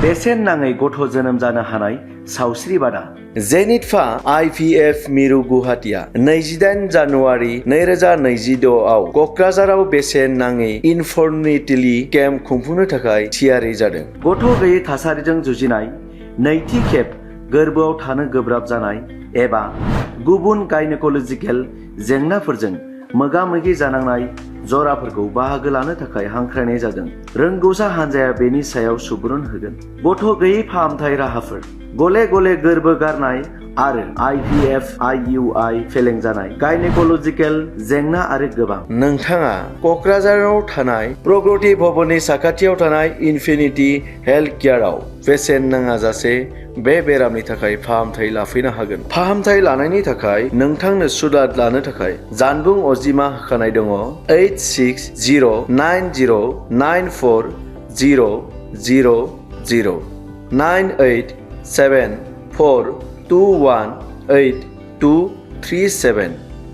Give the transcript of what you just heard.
बेसेन नाङै गथ' जोनोम जानो हानाय सावस्रि बादा जेनिटफा IVF मिरु गुवाहाटीआ 28 जानुवारि 2026 आव क'क्राझाराव बेसेन नाङै इनफर्टिलिटि केम्प खुंफुंनो थाखाय थियारि जादों। गथ' गैयै थासारिजों जुजिनाय, नैथि खेब गोर्बोआव थानो गोब्राब जानाय एबा गुबुन गायनेक'लजिकेल जेंनाफोरजों मोगा-मोगि जानांनाय जराफोरखौ बाहागो लानो थाखाय हांख्रायनाय जादों। रोंगौसा हान्जाया बेनि सायाव सुबुरुन होगोन। गथ' गैयै फाहामथाय राहाफोर, गले-गले गोर्बो गारनाय आरो IVF, IUI फेलें जानाय, गायनेक'लजिकेल जेंना आरो गोबां। नोंथाङा क'क्राझाराव थानाय प्रगति भवननि साखाथियाव थानाय इनफिनिटि हेल्थ केयारआव बेसेन नाङाजासे बे बेरामनि थाखाय फाहामथाय लाफैनो हागोन। फाहामथाय लानायनि थाखाय नोंथांनो सुलाद लानो थाखाय जानबुं अनजिमा होखानाय दङ 8609494000 9874218237।